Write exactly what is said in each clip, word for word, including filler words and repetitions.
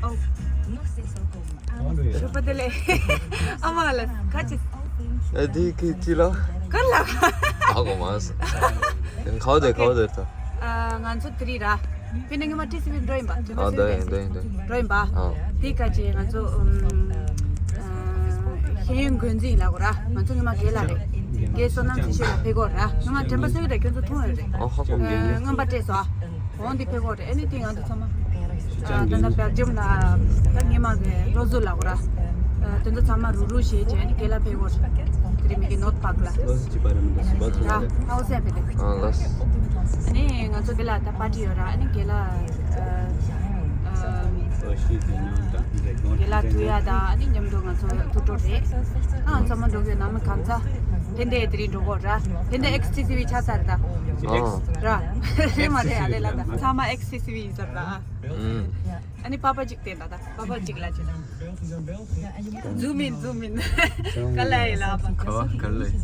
ཨོ། ཞོགས་པ་བདེ་ལེགས། ཨ་མ་ལགས་ཁ་ཅིག་ཨ་དེ་གི་ཅི་ལ། ག་ལ། ཨ་གོ་མ་སོང་། ཁའོ་དེ་ཁའོ་དེ་ད། ཨ་ང་ཚོ་དེ་རིང་ར། དཔེར་ན་ངས་མ་ཊི་སི་ཝི་འགྲོ་ཡིན་པ། ཨ་ད་ཡིན་ད་ཡིན་ད་ཡིན། འགྲོ་ཡིན་པ། ཨ། དེ་ག་ཅིག་ང་ཚོ་ཨམ། ཨ། ཤེས་ཡོན་འགོ་འཛིན་ལ་གོ་ར། ང་ཚོ་ངས་མ་རྒན་ལགས་རེད། རྒན་བསོད་ནམས་ཚེ་ཤོད་ལགས་ཕེབས་གོ་ར། ངས་མ་དྲན་པ་གསོ་གི་རེད། ཁྱོད་ཚོ་མཐོང་ཡོད་རེད། ཨ་ཧ་ཧ། ཨ་རྔོན་པ་སྤྲད་སོང་ཨ། འོང་འདི་ཕེབས་གོ་རེད། ཨ་ནི་དེ་ང་ཚོ་ཚང་མ། ཨ་ད་ལྟ་སྦེལ་ཇམ་ལ་ད་ངས་མ་གི་རོ་ཟུ་ལ་གོ་ར། ཨ་དེ་ཚོ་ཚང་མ་རུ་རུ་བྱས་བྱས་ཨ་ནི་རྒན་ལགས་ཕེབས་གོ་རེད། དེ་རིང་མི་གི་ནོར་ཐ་པཱག་ལ། ཨ་ཧའོ་སེ་ཕེབས་དེ། ཨ་ལགས། ཨ་ནི་ང་ཚོ་དེ་ལ་ད་པར་ཊི་ཡོད་ར། ཨ་ནི་རྒན་ལགས། ཨ། རྒན་ལགས་ཐུག་ཡ་དང་ཨ་ནི་མཉམ་དུ་ང་ཚོ་ཐུག་འགྲོ་རེད། ཨ་ཚང་མ་འགྲོ་གི་ནང་མི་གང་ཚ། ཕན་བདེ་དེ་རིང་འགྲོ་གོ་ར། ཕན་བདེ་ཨེགས་ཊི་སི་ཝི་ཆགས་ཚར་ད། ཨ། ར། རེད་མ་རེད་ཨ་ལེ་ལ་ད་ཚང་མ་ཨེགས་ཊི་སི་ཝི་ཡིན་ཚར་ད། ཨ། ཨ་ནི་པ་པ་གཅིག་བསྟན་ད་ད། པ་པ་གཅིག་ལ་གཅིག་ལ། ཛུམ་ཨིན་ཛུམ་ཨིན། ག་ལ་ཡི་ལ་པ། ག་བ་ག་ལ་ཡི།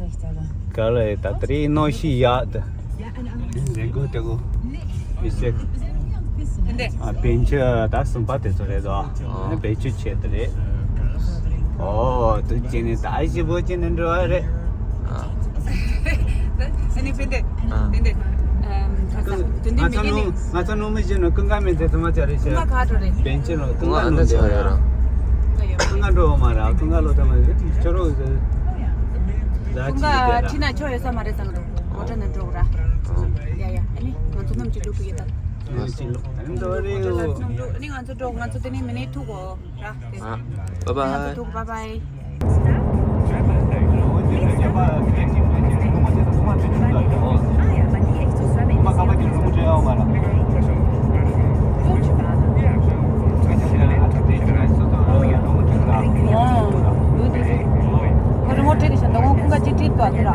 ག་ལ་ཡི་ད་དེ་རིང་ནོ་ཤི་ཡ་ད། རེ་གོ་དེ་གོ། མི་སེ། འདི། ཨ་བེན་ཆི་ད་གསུམ་པ་དེ་ཚོ་རེད་དོ། ཨ་བེན་ཆི་ཆེ་དེ་རེད། ཨོ་དུ་ཅི་ནི་ད་ཞི་བོ་ཅི་ནི་འགྲོ་བ་རེད། ཨ་ནི་བེན་དེ། ཨ་བེན་དེ། ཨམ་ད་ས་དུན་དེ་མི་གི་ནི། ང་ཚོ་ནོ་མི་ཅི་ནི་ཀུན་དགའ་མེད་དེ་ཚོ་མ་ཅི་རེད་ཤེ། ཀུན་དགའ་ག་འགྲོ་རེད། བེན་ཆི་ལོ་ཀུན་དགའ་ཨ་ནོ་ད་ཅི་ཡ་ར། ཀུན་དགའ་འགྲོ་མ་ར། ཀུན་དགའ་ལོ་ད་མ་ཅོ་རོ། ཀུན་དགའ་ཁྲི་ན་ཆོ་ཡོད་ས་མ་རེད་ས་ང་རོ། ཨོ་ཊོ་ནས་འགྲོ་ར། ཡ་ཡ་ཨ་ནི་ང་ཚོ་ནམ་ཅི་འགྲོ་གི་ཡོད་ད། ཨོ་ཊོ་ལ་ནམ་འགྲོ། ཨ་ནི་ང་ཚོ་འགྲོ། ང་ཚོ་དེ་ནས་མི་ནས་ཐུག་གོ་ར། ཨ་བྷའི་བྷའི། ང་ཚོ་ཐུག་བྷའི་བྷའི། ཁོ་རི་མོ་ཊི་བི་ཤ་འདུག་ཁོང་ཁ་ཅིག་ཊི་བི་ཏོ་ཨ་ཁི་ར།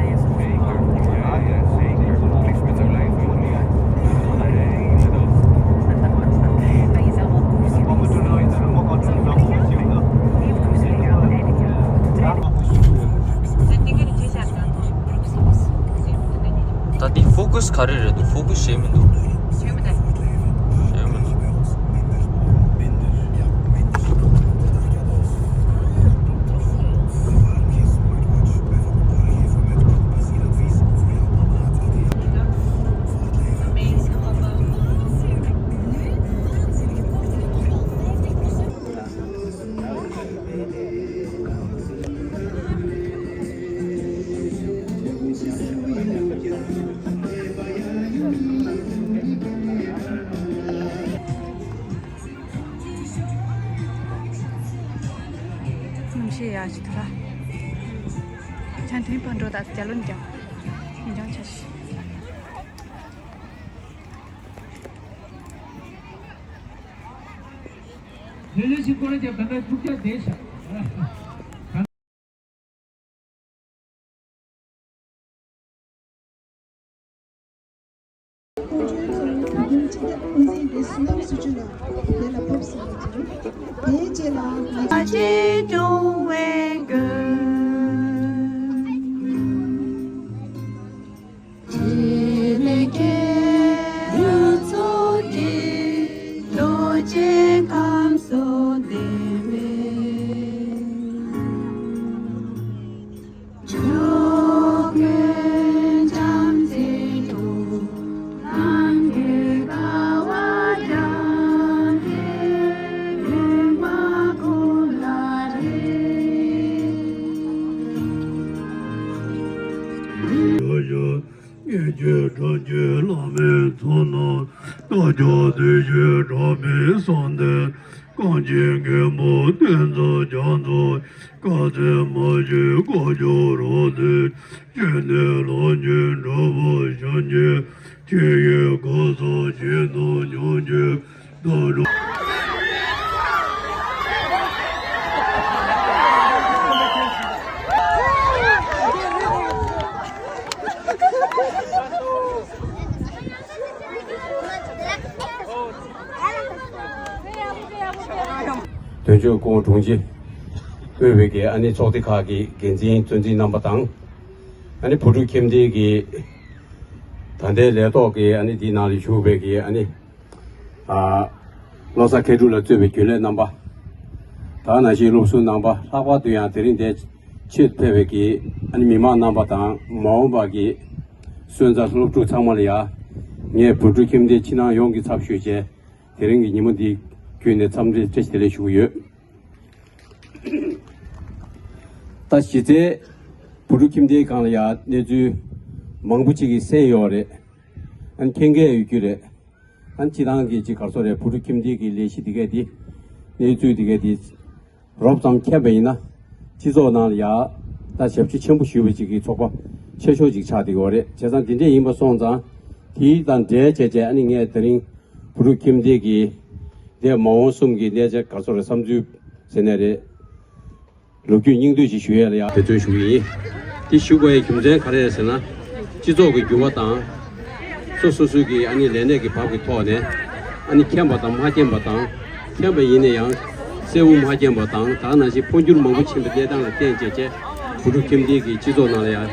ད་འདི་ཕོ་ཀུ་སི་ག་རེ་རེད་འདུག་ཕོ་ཀུ་སི་བྱས་མི་འདུག་བྱས་མི་འདུག་བྱས་མི་འདུག་གནམ་གཤིས་ཡག་ཞིག་འདུག་ལ། ཆང་དུས་བར་འགྲོ་དང་རྒྱ་ལོན་ཀྱང་ཡིན་ཀྱང་ཆ་ཞིག་ལྷོད་ལྷོད་ཤིག་སྐོར་ར་རྒྱབ་ད་ལྟ་ཐུག་ཅག་བསྡད་ཤག་ཀོང་ཇོའི་ཚོགས་ལས་ཁ་ཐོན་སྤྱི་ཁྱབ་འཕྲིན་འཛིན་སྡེ་བསོད་ནམས་བསོད་ཆུ་ལགས་དེ་ལ་ཕེབས་སོང་བ་དེ་རེད། དེའི་རྗེས་ལ་ང་ཚོ། ཉེ་བརྒྱུད་གྲོགས་ཀྱི་བླ་མའི་ཚོགས་རྣམས། རྟག་བརྟན་བདེ་གཤེགས་གྲགས་པའི་གསུང་ལྡན། གངས་ཅན་མཁན་པོ་བསྟན་འཛིན་རྒྱ་མཚོ། བཀའ་སྩལ་མ་བཅོས་བཀའ་བརྒྱུད་རབ་བརྟན། སྤྱན་ནས་ལོངས་སྤྱོད་འགྲོ་བ་སངས་རྒྱས། ཆོས་ཀྱི་སྐུ་གསུང་ཆོས་དང་མཉམ་སྤྱོད། དོན་གཅོད་ཁོང་དྲུང་ཆེ། དབུས་པའི་གི་ཨ་ནི་ཚོགས་སྡེ་ཁག་གི་འགན་འཛིན་གཙོ་འཛིན་རྣམ་པ་དང་། ཨ་ནི་བོད་ཕྲུག་ཁྱིམ་སྡེ་གི་ད་ལྟའི་ལས་ཐོག་གི་ཨ་ནི་འདི་ནང་ལ་ཞུགས་པའི་གི་ཨ་ནི། ཨ། ལོ་གསར་མཁས་གྲུབ་ལ་གཙོས་པའི་རྒྱུན་ལས་རྣམ་པ། ད་ག་ནང་བཞིན་སློབ་ཟུར་རྣམ་པ། ལྷག་པར་དུ་ཡང་དེ་རིང་འདིར་ཆེད་དུ་ཕེབས་པའི་གི་ཨ་ནི་མི་མང་རྣམ་པ་དང་མ་འོངས་པ་གི་སོན་རྩ་སློབ་ཕྲུག་ཚང་མ་ལ་ཡང་ངས་བོད་ཕྲུག་ཁྱིམ་སྡེའི་ཕྱི་ནང་ཡོངས་ཀྱི་ཚབ་ཞུས་བྱས། དེ་རིང་གི་ཉིན་མོ་འདི་བརྒྱུད་ནས་འཚམས་འདྲི་བཀྲ་ཤིས་བདེ་ལེགས་ཞུ་གི་ཡོད། ད་གཞི་རྩའི་བོད་ཕྲུག་ཁྱིམ་སྡེའི་སྒང་ལ་ཡང་གནས་ཚུལ་མང་པོ་ཅིག་གི་གསན་ཡོད་རེད། ཨ་ནི་མཁྱེན་མཁན་ཡོད་རྒྱུ་རེད། ཨ་ནི་སྤྱི་བཏང་གི་ཅིག་ག་རེ་ཟེར་རེད། བོད་ཕྲུག་ཁྱིམ་སྡེ་གི་ལས་གཞི་འདི་གས་འདི། གནས་ཚུལ་འདི་གས་འདི། རོབ་ཙམ་མཁྱེན་པ་ཡིན་ན། སྤྱི་ཚོགས་ནང་ལ་ཡ། ད་ཞབས་ཞུ་ཆེན་པོ་ཞུས་པ་ཅིག་གི་ཚོགས་པ་ཆེ་ཤོས་ཅིག་ཆགས་བསྡད་ཡོད་རེད། བྱས་ཙང་འདི་འདྲས་ཡིན་པ་སོང་ཙང་། དེའི་དང་འབྲེལ་བྱས་བྱས་ཨ་ནི་ངས་དེ་རིང་བོད་ཕྲུག་ཁྱིམ་སྡེ་གི་འདས་མ་འོངས་གསུམ་གྱི་གནས་ཚུལ་ག་རེ་ཟེར་རེད། བསམ་ཚུལ་ཟེར་ནས་རེད། ལོ་རྒྱུས་སྙིང་བསྡུས་ཤིག་ཞུ་ཡས་ལ་ཡ་འབད་བརྩོན་ཞུ་གི་ཡིན། དེ་ཞུ་དགོས་ཡའི་རྒྱུ་མཚན་ག་རེ་རེད་ཟེར་ན། སྤྱི་ཚོགས་ཀྱི་འགྱུར་བ་དང་། སོ་སོ་སོའི་གི་ཨ་ནི་ལས་གནས་ཀྱི་བབ་ཀྱི་ཐོག་ནས། ཨ་ནི་མཁྱེན་པ་དང་མ་མཁྱེན་པ་དང་། མཁྱེན་པ་ཡིན་ན་ཡང་གསལ་བོ་མ་མཁྱེན་པ་དང་། ད་ག་ནང་བཞིན་འཕོ་འགྱུར་མང་པོ་ཕྱིན་པའི་གནས་སྟངས་ལ་བརྟེན་བྱས་བྱས། བོད་ཕྲུག་ཁྱིམ་སྡེ་གི་སྤྱི་ཚོགས་ནང་ལ་ཡང་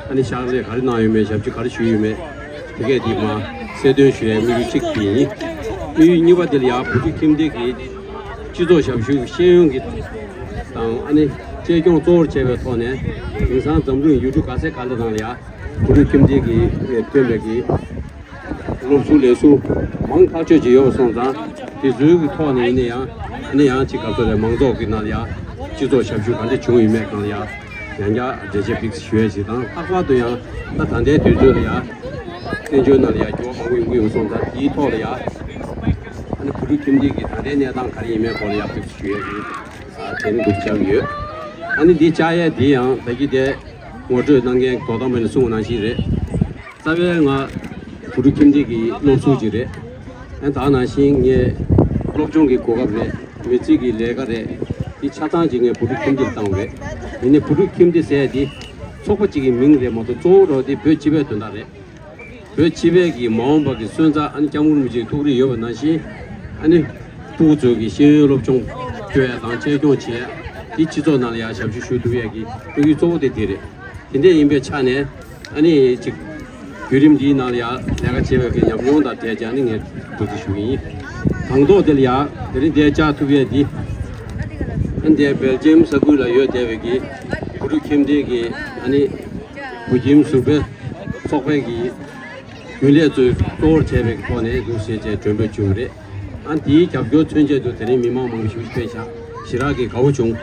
ཨ་ནི་ཕྱག་ལས་ག་རེ་གནང་ཡོད་མེད། ཞབས་ཞུ་ག་རེ་ཞུས་ཡོད་མེད། དེ་གས་དེ་མ་གསལ་སྟོན་ཞུ་ཡའི་དམིགས་ཡུལ་གཅིག་དེ་ཡིན། དམིགས་ཡུལ་གཉིས་པ་དེ་ལ་ཡང་བོད་ཕྲུག་ཁྱིམ་སྡེ་གི་སྤྱི་ཚོགས་ཞབས་ཞུ་ཤེས་ཡོན་གྱི་དང་ཨ་ནི་གཅེས་སྐྱོང་གཙོ་བོར་བྱས་པའི་ཐོག་ནས། དེང་སང་འཛམ་གླིང་ཡུལ་གྲུ་ག་ས་ག་ལ་ནང་ལ་ཡང་བོད་ཕྲུག་ཁྱིམ་སྡེ་གི་ཐོན་པའི་གི་སློབ་ཟུར་ལས་ཟུར་མང་ཐག་ཆོད་ཅིག་ཡོད་པ་སོང་ཙང་། དེ་ཚོའི་གི་ཐོག་ནས་ཡིན་ན་ཡང་ཨ་ནི་ཡང་ཅིག་ག་ཚོད་རེད། མང་ཚོགས་ཀྱི་ནང་ལ་ཡང་སྤྱི་ཚོགས་ཞབས་ཞུ་ག་འདྲ་བྱུང་ཡོད་མེད་སྒང་ལ་ཡང་ཡང་བསྐྱར་འགྲེལ་བཤད་ཏོག་ཙམ་ཞུ་ཡས་ཞིག་དང་། ལྷག་པར་དུ་ཡང་ད་ད་ལྟའི་དུས་ཚོད་ལ་ཡང་བཙན་བྱོལ་ནང་ལ་ཡང་འགྱུར་བ་མང་པོ་ཡོང་གི་ཡོད་སོང་ཙང་། དེའི་ཐོག་ལ་ཡང་ཨ་ནི་བོད་ཕྲུག་ཁྱིམ་སྡེ་གི་ད་ལྟའི་གནས་སྟངས་ག་རེ་ཡིན་མིན་སྐོར་ལ་ཡང་ཏོག་ཙམ་ཞུ་ཡས་ཀྱི་དྲན་སྐུལ་བྱ་གི་ཡོད། ཨ་ནི་འདི་བཅར་ཡས་འདི་ཡང་ད་གིན་དེ་ངོ་སྤྲོད་གནང་མཁན་དོ་དམ་པ་ནས་གསུངས་པ་ནང་བཞིན་རེད། རྩ་བའི་ང་བོད་ཕྲུག་ཁྱིམ་སྡེ་གི་སློབ་ཟུར་ཅིག་རེད། ཨ་ནི་ད་ག་ནང་བཞིན་ངས་སློབ་སྦྱོང་གི་གོ་སྐབས་རེད། མི་རྩིས་ཀྱི་ལས་ཀ་རེད། དེ་ཆ་ཚང་ཅིག་ངས་བོད་ཕྲུག་ཁྱིམ་སྡེར་བཏང་བ་རེད། ཡིན་ནའི་བོད་ཕྲུག་ཁྱིམ་སྡེ་ཟེར་ཡས་དེ་ཚོགས་པ་གཅིག་གི་མིང་རེད་མ་གཏོགས། གཙོ་བོ་རང་དེ་བོད་སྤྱི་པའི་དོན་དག་རེད། བོད་སྤྱི་པའི་གི་མ་འོངས་པ་གི་སོན་རྩ་ཨ་ནི་སྐྱབས་མགོན་རིན་པོ་ཆེའི་ཐུགས་རེ་ཡོད་པ་ནང་བཞིན། ཨ་ནི་སྤུ་གུ་ཚོའི་གི་ཤེས་ཡོན་སློབ་སྦྱོང་སྤྲོད་ཡ་དང་གཅེས་སྐྱོང་བྱེད་ཡ། དེ་སྤྱི་ཚོགས་ནང་ལ་ཡང་ཞབས་ཞུ་ཞུ་ཐུབ་ཡ་གི་དམིགས་ཡུལ་གཙོ་བོ་དེ་དེ་རེད། དེ་འདྲ་ཡིན་པའི་ཆ་ནས་ཨ་ནི་ཅིག་བརྒྱུད་རིམ་འདིའི་ནང་ལ་ཡང་ལས་ཀ་བྱེད་པའི་གི་ཉམས་མྱོང་དང་འབྲེལ་བྱས་ཨ་ནི་ངས་འབུལ་རྒྱུ་ཞུ་གི་ཡིན། དང་ཐོག་དེ་ལ་ཡང་དེ་རིང་འདིར་བཅར་ཐུབ་ཡས་འདི། ཨ་ནི་འདིར་སྦེལ་ཇམ་ས་ཁུལ་ལ་ཡོད་བསྡད་པའི་གི་བོད་ཕྲུག་ཁྱིམ་སྡེ་གི་ཨ་ནི་བོད་ཁྱིམ་ཟུར་པའི་ཚོགས་པའི་གི་རྒྱུན་ལས་ཚོས་གཙོ་བོར་བྱས་པའི་ཐོག་ནས་འདུག་ཟེར་བྱས་མགྲོན་འབོད་བྱུང་བ་རེད། ཨ་ནི་དེའི་རྒྱབ་སྐྱོར་མཚོན་ཆེད་དུ་དེ་རིང་མི་མང་མང་པོ་ཞིག་ཕེབས་ཤག་ཞེ་དྲག་གི་དགའ་བོ་བྱུང་།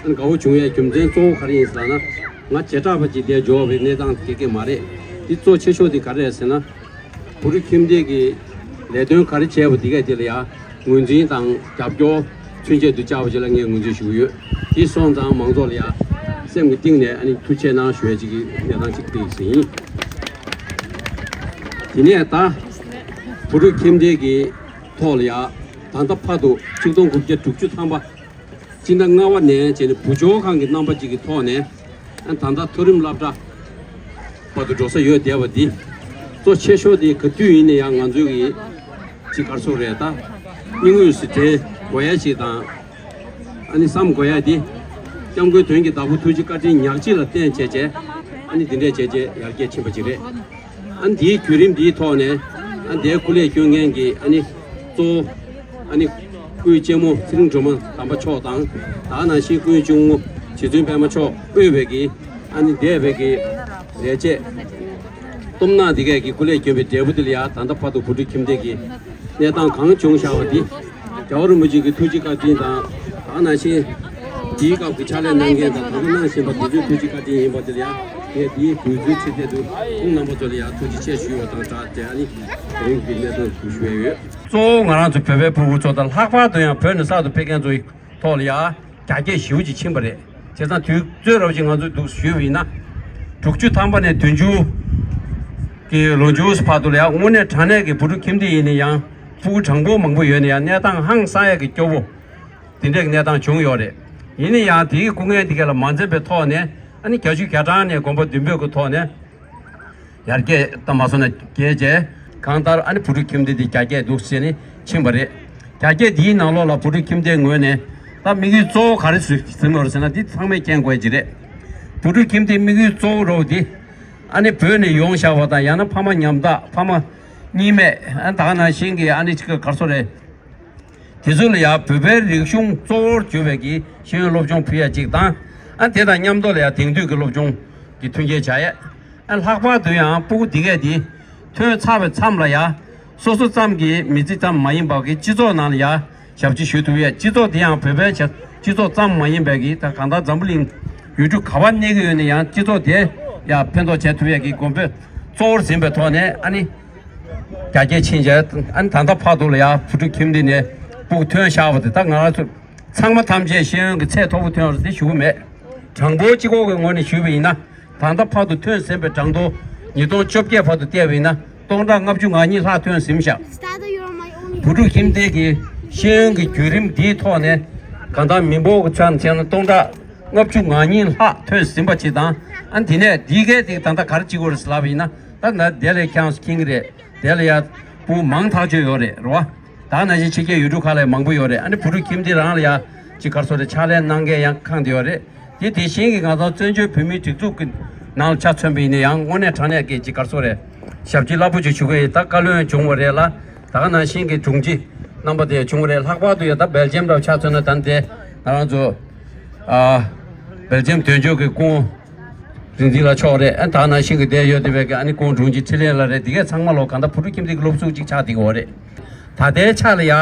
ཨ་ནི་དགའ་བོ་བྱུང་ཡའི་རྒྱུ་མཚན་གཙོ་བོ་ག་རེ་ཡིན་ཟེར་ན། ང་བྱེ་བྲག་པ་ཅིག་དེར་འབྱོར་བའི་གནས་སྟངས་དེ་གས་མ་རེད། དེ་གཙོ་ཆེ་ཤོས་དེ་ག་རེ་རེད་ཟེར་ན། བོད་ཕྲུག་ཁྱིམ་སྡེ་གི་ལས་དོན་ག་རེ་བྱས་པ་དེ་གས་དེ་ལ་ཡང་ངོས་འཛིན་དང་རྒྱབ་སྐྱོར་མཚོན་ཆེད་དུ་བཅར་བ་ཅིག་ལ་ངས་ངོས་འཛིན་ཞུ་གི་ཡོད། དེ་སོང་ཙང་མང་ཚོགས་ལ་ཡང་སེམས་ཀྱི་གཏིང་ནས་ཨ་ནི་ཐུགས་རྗེ་གནང་ཞུ་ཡ་ཅིག་གི་གནས་སྟངས་ཅིག་དེ་ཡིན། དེ་ནས་ད་བོད་ཕྲུག་ཁྱིམ་སྡེ་གི་ཐོག་ལ་ཡང་ད་ལྟ་བར་དུ་ཆིག་སྟོང་དགུ་བརྒྱ་དྲུག་ཅུ་ཐམ་པ། སྤྱི་ཟླ་ལྔ་པ་ནས་བྱས་ནས་བུ་བཅོལ་ཁང་གི་རྣམ་པ་གཅིག་གི་ཐོག་ནས། ཨ་ད་ལྟ་མཐོ་རིམ་སློབ་གྲྭ་བར་དུ་འགྲོ་ས་ཡོད་བསྡད་པ་འདི། གཙོ་ཆེ་ཤོས་དེ་ག་དུས་ཡིན་ན་ཡང་ང་ཚོའི་གི་ཅིག་ག་རེ་ཟེར་རེད་ད། སྙིང་དབུས་སུ་དྲན་དགོས་ཡ་ཞིག་དང་། ཨ་ནི་བསམ་དགོས་ཡ་འདི། སྐྱབས་མགོན་དོན་གྱི་བདག་པོ་ཐུགས་རྗེ་བཀའ་དྲིན་ཉག་གཅིག་ལ་བརྟེན་བྱས་བྱས། ཨ་ནི་འདི་འདྲས་བྱས་བྱས་ཡར་རྒྱས་ཕྱིན་པ་ཅིག་རེད། ཨ་ནི་དེའི་བརྒྱུད་རིམ་འདིའི་ཐོག་ནས། ཨ་ནི་དེའི་སྐུ་ལས་སྐྱོན་མཁན་གྱི་ཨ་ནི་གཙོ་བོ། ཨ་ནི་སྐུའི་གཅེན་མོ་ཚེ་རིང་སྒྲོལ་མ་དམ་པ་མཆོག་དང་། ད་ག་ནང་བཞིན་སྐུའི་གཅུང་མོ་རྗེ་བཙུན་པད་མ་མཆོག་དབུས་པའི་གི་ཨ་ནི་འདས་པའི་གི་ལས་བྱེད། སྟོབས་ནག་འདི་གས་ཀྱི་སྐུ་ལས་བསྐྱོན་པའི་འབྲས་བུ་དེ་ལ་ཡང་ད་ལྟ་བར་དུ་བུ་ཕྲུག་ཁྱིམ་སྡེ་གི་གནས་སྟངས་གང་བྱུང་བཞག་པ་འདི། རྒྱལ་བ་རིན་པོ་ཆེ་གི་ཐུགས་རྗེ་བཀའ་དྲིན་དང་། ད་ག་ནང་བཞིན་དེའི་སྐབས་ཀྱི་ཕྱག་ལས་གནང་མཁན་དང་ད་ལྟ་གནང་བཞིན་པ་དེ་ཚོའི་ཐུགས་རྗེ་བཀའ་དྲིན་ཡིན་པ་དེ་ལ་ཡང་ངས་དེའི་གུས་བརྩི་ཆེད་དུ་ཁོང་རྣམ་པ་ཚོ་ལ་ཡང་ཐུགས་རྗེ་ཆེ་ཞུ་བ་དང་སྦྲགས་ཏེ། ཨ་ནི་དེ་རིང་གི་གནས་སྟངས་ཞུ་ཞུ་ཡས་ཡོད། གཙོ་བོ་ང་རང་ཚོ་བོད་པའི་ཕྲུ་གུ་ཚོ་དང་། ལྷག་པར་དུ་ཡང་བོད་ནས་གསར་དུ་ཕེབས་མཁན་ཚོའི་ཐོག་ལ་ཡང་རྒྱ་སྐྱེད་ཞེ་པོ་ཅིག་ཕྱིན་པ་རེད། བྱས་ཙང་དུས་ཚོད་རོབ་ཅིག་ང་ཚོས་འདུག་ཞུས་པ་ཡིན་ན། དྲུག་ཅུ་ཐམ་པ་ནས་བདུན་ཅུ་གི་ལོ་མཇུག་བར་དུ་ལ་ཡང་དངོས་གནས་དྲང་གནས་ཀྱི་བུ་ཕྲུག་ཁྱིམ་སྡེ་ཡིན་ན་ཡང་ཕྲུ་གུ་གྲངས་འབོར་མང་པོ་ཡོད་ན་ཡང་གནས་སྟངས་ཧང་སང་ཡག་གི་སྐྱོ་བོ་དེ་འདྲའི་གནས་སྟངས་བྱུང་ཡོད་རེད། ཡིན་ན་ཡང་དེའི་སྐུ་ངལ་འདི་ག་ལ་མ་འཛེམས་པའི་ཐོག་ནས། ཨ་ནི་བརྒྱད་ཅུ་གྱ་གྲངས་ནས་དགོངས་པ་མདུན་སྤོས་ཀྱི་ཐོག་ནས། ཡར་རྒྱས་ད་མ་སོང་ན་རྒྱས་བྱས། གང་ལྟར་ཨ་ནི་བུ་ཕྲུག་ཁྱིམ་སྡེ་འདི་རྒྱ་སྐྱེད་འདུག་ཟེར་ནས་ཕྱིན་པ་རེད། རྒྱ་སྐྱེད་འདིའི་ནང་ལོགས་ལ་བུ་ཕྲུག་ཁྱིམ་སྡེའི་ངོས་ནས་ད་དམིགས་ཡུལ་གཙོ་བོ་ག་རེ་ཟེར་ཟིན་ཡོད་རེད་ཟེར་ན། འདི་ཚང་མས་མཁྱེན་དགོས་ཀྱི་རེད། བུ་ཕྲུག་ཁྱིམ་སྡེའི་དམིགས་ཡུལ་གཙོ་བོ་རོགས་འདི། ཨ་ནི་བོད་ནས་ཡོང་བཞག་པ་དང་། ཡང་ན་ཕ་མ་ཉམ་ཐག་ཕ་མ་གཉིས་མེད། ཨ་ད་ག་ནང་བཞིན་གྱི་ཨ་ནི་ཅིག་ག་རེ་ཟེར་རེད། དེ་ཚོ་ལ་ཡང་བོད་པའི་རིག་གཞུང་གཙོ་བོར་གྱུར་པའི་གི་ཤེས་ཡོན་སློབ་སྦྱོང་ཕུལ་ཡ་གཅིག་དང་། ཨ་དེ་དང་མཉམ་དུ་ལ་ཡང་དེང་དུས་ཀྱི་སློབ་སྦྱོང་གི་མཐུན་རྐྱེན་བྱ་ཡ། ཨ་ལྷག་པར་དུ་ཡང་སྤུ་གུ་འདི་གས་འདི་ཐོན་ཚར་བའི་མཚམས་ལ་ཡང་སོ་སོ་ཙམ་གྱི་མི་ཚེ་ཙམ་མ་ཡིན་པ་གི་སྤྱི་ཚོགས་ནང་ལ་ཡང་ཞབས་ཕྱི་ཞུ་ཐུབ་ཡ། སྤྱི་ཚོགས་དེ་ཡང་བོད་པའི་ཞབས་སྤྱི་ཚོགས་ཙམ་མ་ཡིན་པའི་གི་ད་གང་ལྟར་འཛམ་བུ་གླིང་ཡུལ་གྲུ་ག་པར་གནས་ཀྱི་ཡོད་ན་ཡང་སྤྱི་ཚོགས་དེ་ཡང་ཕན་ཐོགས་བྱེད་ཐུབ་ཡ་གི་དགོངས་པ་གཙོ་བོར་འཛིན་པའི་ཐོག་ནས། ཨ་ནི་རྒྱ་སྐྱེད་ཕྱིན་བྱས། ཨ་ནི་ད་ལྟ་བར་དུ་ལ་ཡང་བུ་ཕྲུག་ཁྱིམ་སྡེ་ནས་སྤུ་གུ་ཐོན་བཞག་པ་དེ་ད་ང་རང་ཚོ་ཚང་མ་ཐམས་ཅད་ཤེས་ཡོན་གྱི་ཚད་མཐོ་པོ་ཐོན་རེད་དེ་ཞུ་གི་མེད། གྲངས་འབོར་གཅིག་པོ་གི་ངོས་ནས་ཞུས་པ་ཡིན་ན། ད་ལྟ་བར་དུ་ཐོན་ཟིན་པའི་གྲངས་ཐོ་ཉིས་སྟོང་བཅོ་བརྒྱད་བར་དུ་བལྟས་པ་ཡིན་ན་སྟོང་ཕྲག་ལྔ་བཅུ་ང་གཉིས་ལྷག་ཐོན་ཟིན་བཞག། བུ་ཕྲུག་ཁྱིམ་སྡེ་གི་ཤེས་ཡོན་གྱི་བརྒྱུད་རིམ་འདིའི་ཐོག་ནས་གང་ལྟར་མི་འབོར་གྱི་ཆ་ནས་བྱས་ན་སྟོང་ཕྲག་ལྔ་བཅུ་ང་གཉིས་ལྷག་ཐོན་ཟིན་པ་ཅིག་དང་། ཨ་དེ་ནས་འདི་གའི་དེ་ད་ལྟ་ག་རེ་བྱེད་དགོས་རེད་ལབ་པ་ཡིན་ན། ད་ན་དེ་ལས་ཁྱངས་སུ་འཁྱེར་གྱི་རེད། དེ་ལ་ཡ་སྤུ་གུ་མང་ཐག་ཆོད་ཡོད་རེད། རེད་བ། ད་ནང་བཞིན་ཕྱི་རྒྱལ་ཡུལ་གྲུ་ཁག་ལ་མང་པོ་ཡོད་རེད། ཨ་ནི་བུ་ཕྲུག་ཁྱིམ་སྡེ་རང་ལ་ཡ་ཅིག་ག་རེ་ཟེར་རེད། ཕྱག་ལས་གནང་མཁན་ཡང་ཁེངས་བསྡད་ཡོད་རེད། དེ་དེ་བཞིན་གྱི་ང་ཚོ་བཙན་བྱོལ་བོད་མིའི་སྒྲིག་འཛུགས་ཀྱི་ནང་ལ་ཆ་མཚོན་པ་ཡིན་ན་ཡང་དངོས་གནས་དྲང་གནས་ཀྱི་ཅིག་ག་རེ་ཟེར་རེད། ཞབས་ཕྱི་རླབས་པོ་ཆེ་ཞུ་གི་ཡོད། ད་བཀའ་བློན་བྱུང་བ་རེད་ལ། ད་ག་ནང་བཞིན་གྱི་དྲུང་ཆེ་རྣམ་པ་དེ་བྱུང་བ་རེད། ལྷག་པར་དུ་ཡ་ད་སྦེལ་ཇམ་འདྲ་བོ་ཆ་མཚོན་ན། ད་དེ་ང་རང་ཚོ་ཨ་སྦེལ་ཇམ་དོན་གཅོད་ཀྱི་སྐུ་ངོ་རིག་འཛིན་ལགས་མཆོག་རེད། ཨ་ད་ནང་བཞིན་གྱི་བསྡད་ཡོད་དེ་བས་ཀྱི་ཨ་ནི་ཀུང་དྲུང་ཆེ་ཁྲི་ལན་ལགས་རེད། དེ་གས་ཚང་མ་ལོ་གང་ལྟར་བུ་ཕྲུག་ཁྱིམ་སྡེ་གི་སློབ་ཟུར་ཅིག་ཆགས་བསྡད་ཀྱི་ཡོད་རེད། ད་ལྟའི་ཆ་ལ་ཡ་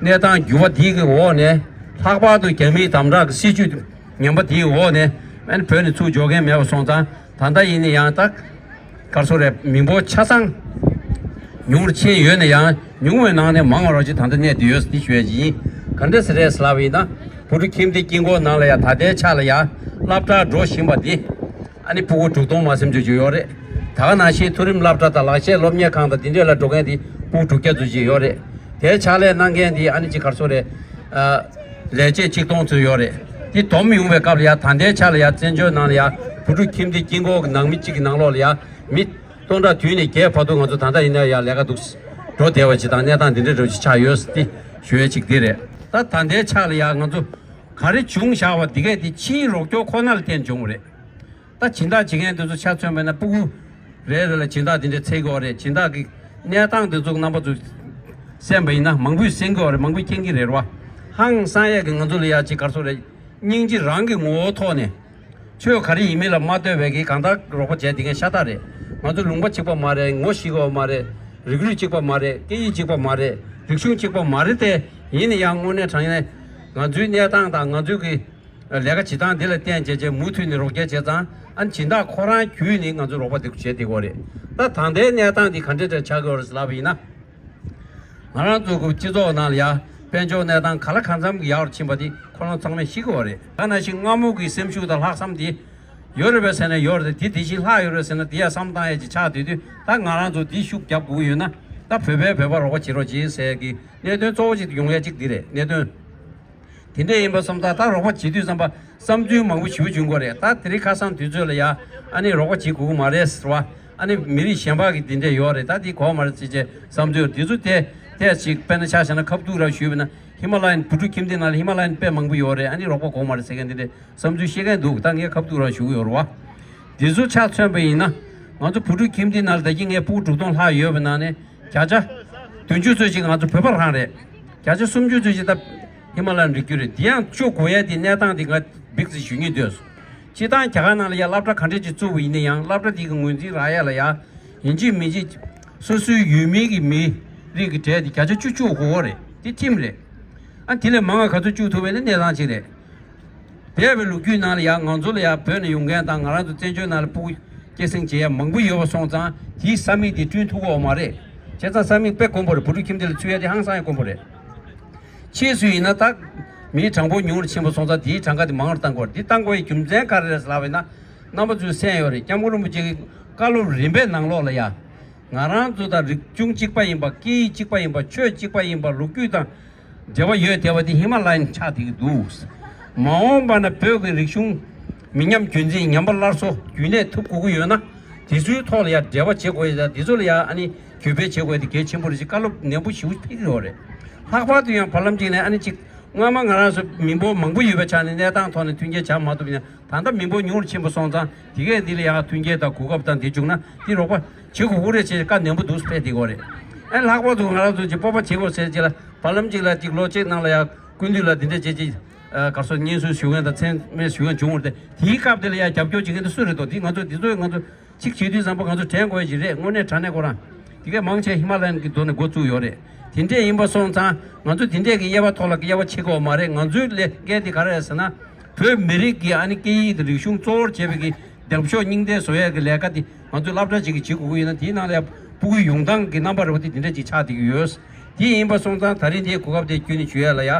གནས་སྟངས་འགྱུར་བ་འདི་གི་འོག་ནས་ལྷག་པར་དུ་རྒྱ་མིའི་དམ་དྲག་གི་སྲིད་བྱུས་ངན་པ་འདིའི་འོག་ནས་ཨ་ནི་བོད་ནས་ཚུར་འབྱོར་མཁན་མེད་པ་སོང་ཙང་། ད་ལྟ་ཡིན་ན་ཡང་ད་ག་རེ་ཟེར་རེད། མི་འབོར་ཆ་ཚང་ཉུང་རུ་ཕྱིན་ཡོད་ན་ཡང་ཉུང་བའི་ནང་ནས་མང་བ་རོགས་ཅིག་ད་ལྟ་གནས་བསྡད་ཡོད་འདི་ཞུ་ཡ་ཅིག་ཡིན། ག་འདྲ་ཟེར་རེད་ཟེར་ལབ་པ་ཡིན་ན། བུ་ཕྲུག་ཁྱིམ་སྡེ་དཀྱིལ་འཁོར་ནང་ལ་ཡ་ད་ལྟའི་ཆ་ལ་ཡ་སློབ་གྲྭར་འགྲོ་བཞིན་པ་འདི་ཨ་ནི་སྤུ་གུ་དྲུག་སྟོང་མ་ཟིན་ཅིག་ཡོད་རེད། ད་ག་ནང་བཞིན་མཐོ་རིམ་སློབ་གྲྭ་དང་ལག་ཤེས་སློབ་གཉེར་ཁང་དང་འདི་འདྲས་ལ་འགྲོ་མཁན་འདི་སྤུ་གུ་དྲུག་བརྒྱ་ཙམ་ཅིག་ཡོད་རེད། དེའི་ཕྱག་ལས་གནང་མཁན་འདི་ཨ་ནི་ཅིག་ག་རེ་ཟེར་རེད། ཨ་ལས་བྱེད་ཆིག་སྟོང་ཙམ་ཡོད་རེད། འདི་བསྡོམས་ཡོང་བའི་སྐབས་ལ་ཡ་ད་ལྟའི་ཆ་ལ་ཡ་བཙན་བྱོལ་ནང་ལ་ཡ་བུ་ཕྲུག་ཁྱིམ་སྡེ་དཀྱིལ་འཁོར་གྱི་ནང་མི་གཅིག་གི་ནང་ལོགས་ལ་ཡ་མི་སྟོང་ཕྲག་བདུན་ནས་བརྒྱད་བར་དུ་ང་ཚོ་ད་ལྟ་ཡིན་ན་ཡ་ལས་ཀ་འདུག་འགྲོ་བསྡད་པ་ཅིག་དང་གནས་སྟངས་འདི་འདྲ་འདྲ་བོ་ཅིག་ཆགས་ཡོད་ཟེར་ཏེ་ཞུ་ཡས་ཅིག་འདི་རེད། ད་ད་ལྟའི་ཆ་ལ་ཡ་ང་ཚོ་ག་རེ་བྱུང་བཞག་པ་འདི་གས་འདི་ཕྱིའི་རོགས་སྐྱོར་ཁོ་ན་ལ་བརྟེན་བྱུང་བ་རེད། ད་སྦྱིན་བདག་བྱེད་མཁན་འདི་ཚོ་ཆ་མཚོན་པ་ཡིན་ན་སྤུ་གུ་རེ་རེ་ལ་སྦྱིན་བདག་འདི་འདྲ་འཚོལ་གྱི་ཡོད་རེད། སྦྱིན་བདག་གི་གནས་སྟངས་འདི་ཚོ་རྣམ་པ་ཚོ་གསན་པ་ཡིན་ན་མང་པོས་གསན་གྱི་ཡོད་རེད། མང་པོས་མཁྱེན་གྱི་རེད་བ། ཧང་སང་ཡས་ཀྱི་ང་ཚོ་ལ་ཡ་ཅིག་ག་རེ་ཟེར་རེད། སྙིང་རྗེ་རང་གི་ངོ་བོ་ཐོག་ནས་ཆོས་ག་རེ་ཡིན་མིན་ལ་མ་ལྟོས་པའི་གི་གང་ལྟར་རོགས་པ་བྱས་བསྡད་མཁན་ཤ་སྟག་རེད། ང་ཚོ་ལུང་པ་གཅིག་པ་མ་རེད། ངོ་ཤེས་ཀྱི་ཡོད་མ་རེད། རིགས་རུས་གཅིག་པ་མ་རེད། སྐད་ཡིག་གཅིག་པ་མ་རེད། རིག་གཞུང་གཅིག་པ་མ་རེད་དེ། ཡིན་ན་ཡང་དངོས་གནས་དྲང་གནས་ང་ཚོའི་གནས་སྟངས་དང་ང་ཚོའི་གི་ལས་ཀ་བྱེད་སྟངས་འདི་ལ་བརྟེན་བྱས་བྱས་མུ་མཐུད་ནས་རོགས་སྐྱོར་བྱས་ཙང་། ཨ་ནི་སྦྱིན་བདག་ཁོ་རང་བརྒྱུད་ནས་ང་ཚོ་རོགས་པ་འདི་བྱས་བསྡད་ཀྱི་ཡོད་རེད། ད་ད་ལྟའི་གནས་སྟངས་འདི་ག་འདྲ་འདྲ་ཆགས་ཀྱི་ཡོད་རེད་ལབ་པ་ཡིན་ན། ང་རང་ཚོ་གི་སྤྱི་ཚོགས་ནང་ལ་ཡ་དཔལ་འབྱོར་གནས་སྟངས་ག་ལ་གང་འཚམ་གྱི་ཡག་རུ་ཕྱིན་པ་འདི་ཁོ་རང་ཚང་མས་ཤེས་ཀྱི་ཡོད་རེད། ད་ནང་བཞིན་སྔ་མོ་གི་སེམས་ཤུགས་དང་ལྷག་བསམ་འདི་ཡོད་རེད་པས་ཟེར་ན་ཡོད་རེད། དེ་དེ་བཞིན་ལྷག་ཡོད་རེད་ཟེར་ན་དེ་ཡ་བསམ་བཏང་ཡ་ཅིག་ཆགས་བསྡད་དུས། ད་ང་རང་ཚོ་འདི་ཤུགས་རྒྱབ་དགོས་ཀྱི་ཡོད་ན། ད་བོད་པས་བོད་པར་རོགས་པ་བྱེད་རོགས་བྱེད་ཟེར་གི་གནད་དོན་གཙོ་བོ་ཅིག་ཡོང་ཡ་ཅིག་འདི་རེད། གནད་དོན་དེ་འདྲ་ཡིན་པ་སོང་ཙང་། ད་རོགས་པ་བྱེད་དུས་ཙམ་པ་བསམ་ཚུལ་མང་པོ་ཞེ་པོ་བྱུང་གི་རེད། ད་དེ་རིང་ཁ་སང་དུས་ཚོད་ལ་ཡ་ཨ་ནི་རོགས་པ་བྱེད་དགོས་ཀྱི་མ་རེད་ཟེར་བ། ཨ་ནི་མི་རིགས་གཞན་པ་གི་འདི་འདྲ་ཡོད་རེད། ད་འདི་གོ་མ་རེད་ཟེར་བྱས་བསམ་ཚུལ་འདི་ཚོ་དེ་དེ་ཅིག་དཔེར་ན་ཆ་བཞག་ན་ཁ་ཐུག་རང་ཞུས་པ་ན་ཧི་མ་ལ་ཡན་བུ་ཕྲུག་ཁྱིམ་སྡེ་ནང་ལ་ཧི་མ་ལ་ཡན་དཔེ་མང་པོ་ཡོད་རེད། ཨ་ནི་རོགས་པ་གོ་མ་རེད་ཟེར་མཁན་འདི་འདྲ་བསམ་ཚུལ་བཤད་མཁན་འདུག། ད་ངས་ཁ་ཐུག་རང་ཞུ་གི་ཡོད་རེད་བ། འདི་ཚོ་ཆ་མཚོན་པ་ཡིན་ན་ང་ཚོ་བུ་ཕྲུག་ཁྱིམ་སྡེ་ནང་ལ་ད་གིན་ངས་སྤུ་གུ་དྲུག་སྟོང་ལྷག་ཡོད་པའི་ནང་ནས་བརྒྱ་ཆ་བདུན་ཅུ་ཙམ་ཞིག་ང་ཚོ་བོད་པ་རང་རེད། བརྒྱ་ཆ་སུམ་ཅུ་ཙམ་ཞིག་ད་ཧི་མ་ལ་ཡན་རི་རྒྱུད་རེད། འདི་ཡང་བཅུ་དགོས་ཡ་དེ་གནས་སྟངས་དེ་ང་འབིགས་ཚེ་ཞུ་སྙིང་འདོད་སོང་། སྤྱིར་བཏང་རྒྱ་གར་ནང་ལ་ཡ་སློབ་གྲྭ་ག་འདྲས་ཅིག་བཙུགས་པ་ཡིན་ན་ཡང་། སློབ་གྲྭ་དེ་གི་ངོས་འཛིན་རག་ཡ་ལ་ཡ་ཡིན་གཅིག་མིན་གཅིག་སོ་སོའི་ཡུལ་མིའི་གི་མི་རིགས་ཀྱི་གྲས་དེ་བརྒྱ་ཆ་བཅུ་བཅུ་དགོས་རེད། དེ་ཁྲིམས་རེད། ཨ་དེ་ལས་མང་བ་ག་ཚོད་བཅུག་ཐུབ་པ་ཡིན་ན་གནས་སྟངས་གཅིག་རེད། འདས་པའི་ལོ་རྒྱུས་ནང་ལ་ཡང་ང་ཚོ་ལ་ཡང་བོད་ནས་ཡོང་མཁན་དང་ང་རང་ཚོ་བཙན་བྱོལ་ནང་ལ་སྤུ་གུ་སྐྱེད་སྲིང་བྱེད་ཡ་མང་པོ་ཡོད་པ་སོང་ཙང་དེའི་ས་མིག་དེ་བསྐྲུན་ཐུབ་ཀྱི་ཡོད་མ་རེད། བྱས་ཙང་ས་མིག་དཔེ་དཀོན་པོ་རེད། བུ་ཕྲུག་ཁྱིམ་སྡེ་ལ་ཚུད་ཡ་དེ་ཧང་སང་ཡ་དཀོན་པོ་རེད། ཕྱིས་སུ་ཡིན་ན་ད་མིའི་གྲངས་འབོར་ཉུང་རུ་ཕྱིན་པ་སོང་ཙང་དེའི་གྲངས་ཀ་དེ་མང་རུ་གཏང་དགོས་རེད། འདི་གཏང་དགོས་ཡའི་རྒྱུ་མཚན་ག་རེ་རེད་ལབ་པ་ཡིན་ན། རྣམ་པ་ཚོས་གསན་ཡོད་རེད། སྐྱབས་མགོན་རིན་པོ་ཆེ་གི་བཀའ་སློབ་རིམ་པའི་ནང་ལོགས་ལ་ཡ། ང་རང་ཚོ་དང་རིག་གཞུང་གཅིག་པ་ཡིན་པ། སྐད་ཡིག་གཅིག་པ་ཡིན་པ། ཆོས་གཅིག་པ་ཡིན་པ། ལོ་རྒྱུས་དང་འབྲེལ་བ་ཡོད་བསྡད་པ་དེ་ཧི་མ་ལ་ཡན་ཆགས་བསྡད་ཀྱི་འདུག། མ་འོངས་པ་ན་བོད་ཀྱི་རིག་གཞུང་མི་ཉམས་རྒྱུན་འཛིན་ཉམས་པ་སླར་གསོ་རྒྱུན་གནས་ཐུབ་དགོས་ཀྱི་ཡོད་ན། དེ་ཚོའི་ཐོག་ལ་ཡང་འབྲེལ་བ་བྱེད་དགོས་ཡ་དང་། དེ་ཚོ་ལ་ཡང་ཨ་ནི་གུས་པས་བྱེད་དགོས་ཡ་དེ་གལ་ཆེན་པོ་རེད་ཅེས་བཀའ་སློབ་ནན་པོ་ཞེ་པོ་ཕེབས་ཀྱི་ཡོད་རེད། ལྷག་པར་དུ་ཡང་བར་ལམ་གཅིག་ནས་ཨ་ནི་གཅིག་སྔོན་མ་ང་རང་ཚོ་མི་འབོར་མང་པོ་ཡོད་པའི་ཆ་ནས་གནས་སྟངས་ཐོག་ནས་མཐུན་རྐྱེན་བྱ་མ་ཐུབ་ཡ། ད་ལྟ་མི་འབོར་ཉུང་རུ་ཕྱིན་པ་སོང་ཙང་དེ་གས་འདི་ལ་ཡང་མཐུན་རྐྱེན་དང་གོ་སྐབས་དང་དེ་བྱུང་ན་དེ་རོགས་པ་བྱེད་དགོས་ཀྱི་རེད་ཅེས་བཀའ་ནན་པོ་འདུག་ཕེབས་བསྡད་ཀྱི་ཡོད་རེད། ཨ་ནི་ལྷག་པར་དུ་ང་རང་ཚོ་གཅིག་སྤོབས་པ་བྱེད་དགོས་ཟེར་ཅིག་ལ། བར་ལམ་གཅིག་ལ་གཅིག་ལོ་གཅིག་ནང་ལ་ཡང་སྐུ་མདུན་ལ་འདི་འདྲ་བྱེད་ཅིག་གར་སོང་སྙན་སེང་ཞུ་མཁན་དང་མཚན་སྨད་ཞུ་མཁན་བྱུང་བར་དེ་དེའི་སྐབས་དེ་ལ་ཡང་རྒྱབ་སྐྱོར་བྱེད་མཁན་དེ་སུ་རེད་དོ། དེ་ང་ཚོ་འདི་ཚོས་ང་ཚོ་གཅིག་བྱེད་དུས་ཙམ་པ་ང་ཚོ་དྲན་དགོས་ཡ་ཞིག་རེད། དངོས་གནས་དྲང་གནས་ཁོ་རང་དེ་གས་མང་ཆེ་ཧི་མ་ལ་ཡན་གྱི་མདོ་ནས་འགོ་བཙུགས་ཡོད་རེད། དེ་འདྲས་ཡིན་པ་སོང་ཙང་ང་ཚོ་དེ་འདྲས་ཀྱི་དབྱེ་བ་ཐོག་ལ་དབྱེ་བ་ཕྱེ་དགོས་མ་རེད། ང་ཚོའི་ལས་འགན་དེ་ག་རེ་རེད་ཟེར་ན། བོད་མི་རིགས་ཀྱི་ཨ་ནི་སྐད་ཡིག་དང་རིག་གཞུང་གཙོ་བོར་བྱས་པའི་གི་རྒྱབ་ཕྱོགས་སྙིང་བསྡུས་བཟོ་ཡས་ཀྱི་ལས་ཀ་འདི་ང་ཚོས་སློབ་གྲྭ་ཅིག་གིས་བྱེད་དགོས་ཀྱི་ཡོད་ན། དེའི་ནང་ལ་ཡང་ཕྲུ་གུའི་ཡོང་སྟངས་ཀྱི་རྣམ་པ་རེད་པ། དེ་དེ་འདྲ་ཅིག་ཆགས་བསྡད་ཀྱི་ཡོད། དེ་ཡིན་པ་སོང་ཙང་ད་རིང་དེའི་གོ་སྐབས་དེ་བརྒྱུད་ནས་ཞུ་ཡས་ལ་ཡ།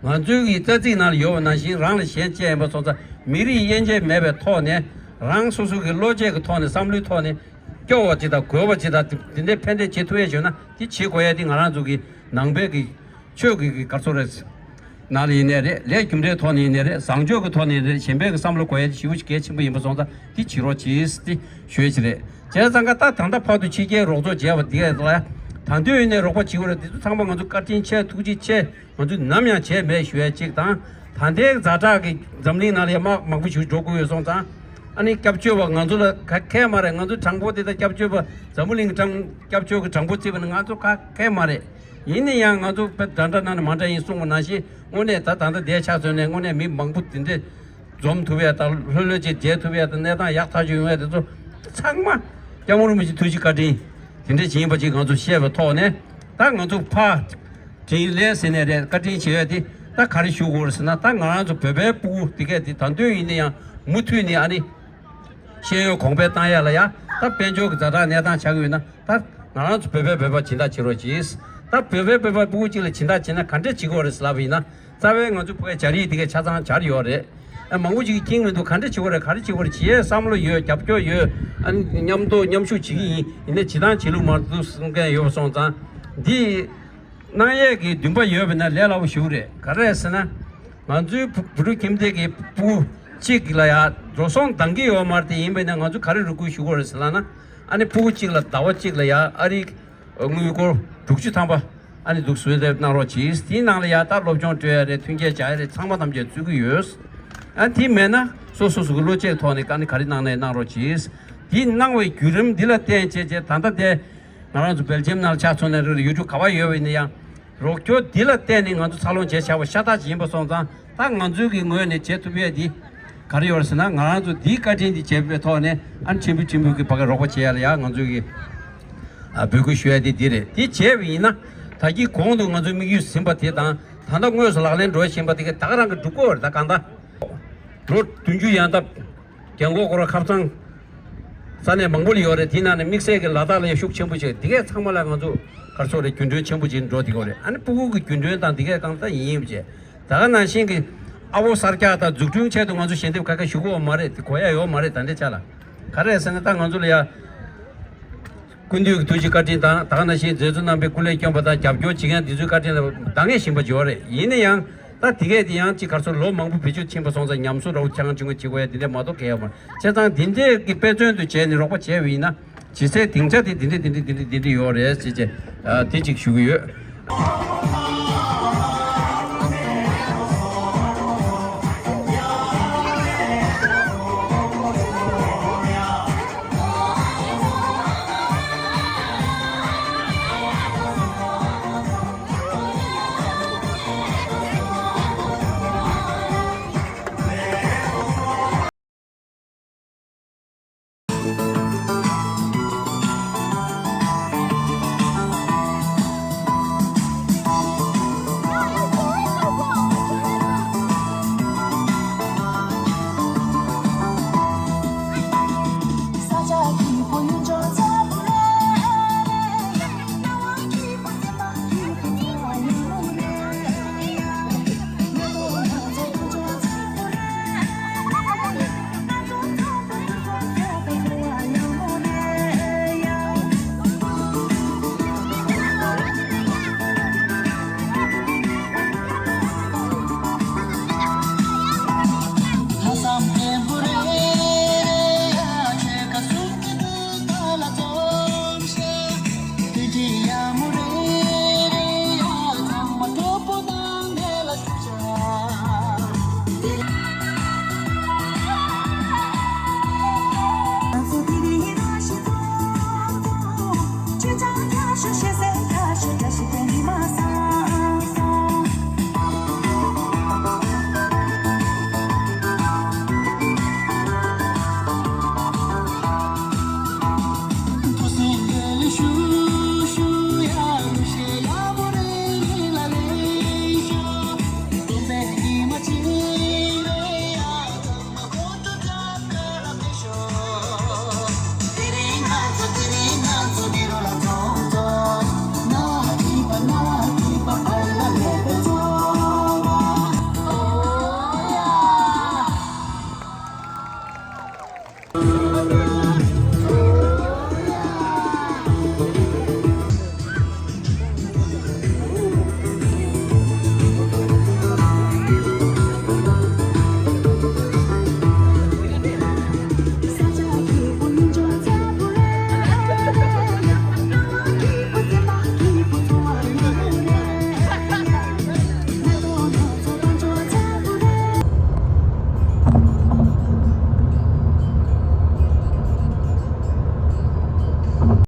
ང་ཚོའི་གི་རྩ་ཚིག་ནང་ལ་ཡོད་པ་ནང་བཞིན་རང་ལ་ཞེན་བཅས་ཡིན་པ་སོང་ཙང་མི་རིགས་དབྱེ་འབྱེད་མེད་པའི་ཐོག་ནས་རང་སོ་སོ་གི་བློ་སྐྱེད་ཀྱི་ཐོག་ནས་བསམ་བློའི་ཐོག་ནས་སྐྱོ་བ་ཅིག་དང་གོལ་བ་ཅིག་དང་དེ་འདྲའི་ཕན་བདེ་བྱེད་ཐུབ་ཡས་བྱུང་ན་དེ་བྱེད་དགོས་ཡས་དེ་ང་རང་ཚོ་གི་ནང་པའི་གི་ཆོས་ཀྱི་གི་ག་རེ་ཟེར་དགོས་རེད། ནང་ལ་ཡིན་ནའི་རེད། ལས་རྒྱུ་འབྲས་ཐོག་ནས་ཡིན་ནའི་རེད། བཟང་སྤྱོད་ཀྱི་ཐོག་ནས་ཡིན་ནའི་རེད། གཞན་ཕན་གྱི་བསམ་བློ་དགོས་ཡ་དེ་ཞེ་པོ་ཞིག་གལ་ཆེན་པོ་ཡིན་པ་སོང་ཙང་དེ་བྱེད་རོགས་གྱིས་དེ་ཞུ་ཡ་ཞིག་རེད། བྱས་ཙང་ཀ་ད་ད་ལྟ་བར་དུ་ཕྱི་རྒྱལ་རོགས་ཚོགས་བྱས་པ་འདི་གས་ལ་ད་དུང་ཡིན་ནའི་རོགས་པ་བྱེད་དགོས་རེད། འདི་ཚོ་ཚང་མ་ང་ཚོ་བཀའ་དྲིན་ཆེ་ཐུགས་རྗེ་ཆེ། ང་ཚོས་ནམ་ཡང་བྱས་མེད་ཞུ་ཡ་གཅིག་དང་། ད་ལྟའི་ཛ་དྲག་གི་འཛམ་གླིང་ནང་ལ་ཡ་དམག་མང་པོ་ཞིག་འགྲོ་དགོས་ཡོད་སོང་ཙང་ཨ་ནི་སྐྱབས་བཅོལ་བ་ང་ཚོ་ལ་ག་གས་མ་རེད། ང་ཚོ་དྲང་པོ་དེ་ད་སྐྱབས་བཅོལ་བ་འཛམ་བུ་གླིང་གི་དྲང་སྐྱབས་བཅོལ་གྱི་དྲང་པོ་བརྩིས་པ་ན་ང་ཚོ་ག་གས་མ་རེད། ཡིན་ན་ཡང་ང་ཚོ་དཔེ་འདྲ་འདྲ་ན་ནས་མ་འདྲ་ཡིན་གསུངས་པ་ནང་བཞིན་དངོས་གནས་ད་ད་ལྟ་འདིར་ཆ་མཚོན་ནས་དངོས་གནས་མི་མང་པོ་དེ་འདྲས་འཛོམས་ཐུབ་ཡ་དང་ལྷོད་ལྷོད་ཅིག་མཇལ་ཐུབ་ཡ་དང་གནས་སྟངས་ཡག་ཐག་ཆོད་ཡོང་ཡ་དེ་ཚོ་ཚང་མ་སྐྱབས་མགོན་རིན་པོ་ཆེ་ཐུགས་རྗེ་བཀའ་དྲིན་དེ་འདྲས་ཅིག་ཡིན་པ་ཅིག་ང་ཚོ་ཤེས་པའི་ཐོག་ནས་ད་ང་ཚོ་ཕར་དྲིན་ལན་ཟེར་ནས་རེད། བཀའ་དྲིན་ཆེ་བ་དེ་ད་ག་རེ་ཞུ་དགོས་རེད་ཟེར་ན། ད་ང་རང་ཚོ་བོད་པའི་སྤུ་གུ་དེ་གས་དེ་ད་དུང་ཡིན་ན་ཡང་མུ་མཐུད་ནས་ཨ་ནི། ཤེས་ཡོན་གོང་འཕེལ་བཏང་ཡ་ལ་ཡ། ད་དཔལ་འབྱོར་གྱི་ཛ་དྲག་གནས་སྟངས་ཆགས་ཀྱི་ཡོད་ན་ད་ང་རང་ཚོ་བོད་པས་བོད་པ་སྦྱིན་བདག་བྱེད་རོགས་གྱིས། ད་བོད་པས་བོད་པ་སྤུ་གུ་གཅིག་ལ་སྦྱིན་བདག་བྱེད་ན་ག་འདྲས་བྱེད་དགོས་རེད་ཟེར་ལབ་པ་ཡིན་ན། རྩ་བའི་ང་ཚོ་ཕ་གིའི་སྦྱར་ཡིག་དེ་གས་ཆ་ཚང་སྦྱར་ཡོད་རེད། ཨ་མང་པོ་ཅིག་གིས་མཁྱེན་མི་འདུག་ག་འདྲས་བྱེད་དགོས་རེད། ག་རེ་བྱེད་དགོས་རེད། བྱེད་ཡས་བསམ་བློ་ཡོད། རྒྱབ་སྐྱོར་ཡོད། ཨ་མཉམ་དུ་མཉམ་ཞུགས་བྱེད་ཀྱི་ཡིན། ཡིན་ནའི་བྱེད་སྟངས་བྱེད་ལུགས་མ་འདུག་གསུང་མཁན་ཡོད་པ་སོང་ཙང་འདི། གནང་ཡས་ཀྱི་འདུན་པ་ཡོད་པ་ན་ལས་སླ་པོ་ཞིག་རེད། ག་རེ་ཟེར་ན། ང་ཚོའི་བུ་བུ་ཕྲུག་ཁྱིམ་སྡེ་གི་སྤུ་གུ་གཅིག་ལ་ཡ་འགྲོ་སོང་འདང་གི་ཡོད་མ་རེད། དེ་ཡིན་པ་ན་ང་ཚོ་ག་རེ་རེ་སྐུལ་ཞུ་དགོས་རེད་ཟེར་ལབ་ན། ཨ་ནི་སྤུ་གུ་གཅིག་ལ་ཟླ་བ་གཅིག་ལ་ཡ་ཨ་རིའི་དངུལ་སྒོར་དྲུག་ཅུ་ཐམ་པ་ཨ་ནི་འདུག་གསོལ་འདེབས་གནང་རོགས་གྱིས། དེའི་ནང་ལ་ཡ་ད་སློབ་སྦྱོང་སྤྲོད་ཡ་རེད། མཐུན་རྐྱེན་སྦྱར་ཡ་རེད། ཚང་མ་ཐམས་ཅད་བཙུགས་ཀྱི་ཡོད། ཨ་དེ་མེད་ན་སོ་སོ་སོ་གི་བློ་སྐྱེད་ཐོག་ནས་ཨ་ནི་ག་རེ་གནང་ནའི་གནང་རོགས་གྱིས། དེ་གནང་བའི་བརྒྱུད་རིམ་འདི་ལ་བརྟེན་བྱས་བྱས་ད་ལྟ་དེ། ང་རང་ཚོ་སྦེལ་ཇམ་ནང་ལ་ཆ་མཚོན་ན་རེད། ཡུལ་གྲུ་ག་པར་ཡོད་པ་ཡིན་ན་ཡང་རོགས་སྐྱོར་འདི་ལ་བརྟེན་ནས་ང་ཚོ་འཚར་ལོངས་བྱས་བཞག་པ་ཤ་སྟག་ཅིག་ཡིན་པ་སོང་ཙང་། ད་ང་ཚོའི་གི་ངོས་ནས་བྱེད་ཐུབ་ཡས་འདི་ག་རེ་ཡོད་རེད་ཟེར་ན། ང་རང་ཚོ་འདིའི་བཀའ་དྲིན་འདི་བྱས་པའི་ཐོག་ནས་ཨ་ནི་ཕྲན་བུ་ཕྲན་བུ་གི་ཕ་གི་རོགས་པ་བྱེད་ཡ་ལ་ཡ་ང་ཚོའི་གི་ཨ་འབོད་སྐུལ་ཞུ་ཡ་འདི་འདི་རེད། འདི་བྱས་པ་ཡིན་ན་ད་གིན་གོང་དུ་ང་ཚོའི་དམིགས་ཡུལ་ཟིན་པ་དེ་དང་ད་ལྟ་དངོས་སུ་ལག་ལེན་འགྲོ་བཞིན་པ་དེ་གི་ད་ག་རང་གི་འགྲུབ་ཀྱི་ཡོད་རེད། ད་གང་ལྟར་ལོ་བདུན་ཅུ་ཡན་འདབ། རྒན་གོག་སྐོར་ཁབ་ཚང་ས་གནས་མང་པོ་ལ་ཡོད་རེད། དེའི་ནང་ནས་དམིགས་བསལ་གྱི་ལ་དྭགས་ལ་ཡང་ཤུགས་ཆེན་པོ་བྱས། དེ་གས་ཚང་མ་ལ་ང་ཚོ་ག་རེ་ཟེར་དགོས་རེད། རྒྱུན་གྲོན་ཆེན་པོ་ཅིག་འགྲོ་བསྡད་ཀྱི་ཡོད་རེད། ཨ་ནི་སྤུ་གུ་གི་རྒྱུན་གྲོན་དང་དེ་གས་གང་ལྟར་ཡིན་ཡིན་པ་བྱས། ད་ག་ནང་བཞིན་གྱི་ཨ་བོ་གསར་རྒྱག་དང་འཛུགས་སྐྲུན་ཆེད་དུ་ང་ཚོ་ཞལ་འདེབས་ག་ག་ཞུ་གི་ཡོད་མ་རེད། དེ་གོ་ཡ་ཡོད་མ་རེད། ད་ལྟའི་ཆ་ལ་ག་རེ་ཟེར་ན་ད་ང་ཚོ་ལ་ཡ། སྐུ་མདུན་གྱི་ཐུགས་རྗེ་བཀའ་དྲིན་དང་ད་ག་ནང་བཞིན་མཛད་གཙོ་རྣམ་པས་སྐུ་ལས་བསྐྱོན་པ་དང་རྒྱབ་སྐྱོར་བྱེད་མཁན་འདི་ཚོའི་བཀའ་དྲིན་ལ་འདང་ངེས་བཞིན་པ་ཅིག་ཡོད་རེད། ཡིན་ན་ཡང་ད་དེ་གས་དེ་ཡང་ཅིག་ག་རེ་ཟེར་ལོ་མང་པོ་བེད་སྤྱོད་ཕྱིན་པ་སོང་ཙང་ཉམས་གསོ་རོགས་ཆང་ཆུང་ངུ་བྱེད་དགོས་ཡ་དེ་འདྲས་མ་གཏོགས་གལ་ཡོད་མ་རེད། བྱས་ཙང་དེ་འདྲས་ཀྱི་དཔེ་མཚོན་དུ་བྱས་ནས་རོགས་པ་བྱས་པ་ཡིན་ན་ཇི་སྲིད་སྡིངས་ཆ་དེ་དེ་འདྲས་དེ་འདྲས་དེ་འདྲས་དེ་འདྲས་ཡོད་རེད་ཟེར་བྱས་དེ་ཅིག་ཞུ་གི་ཡོད།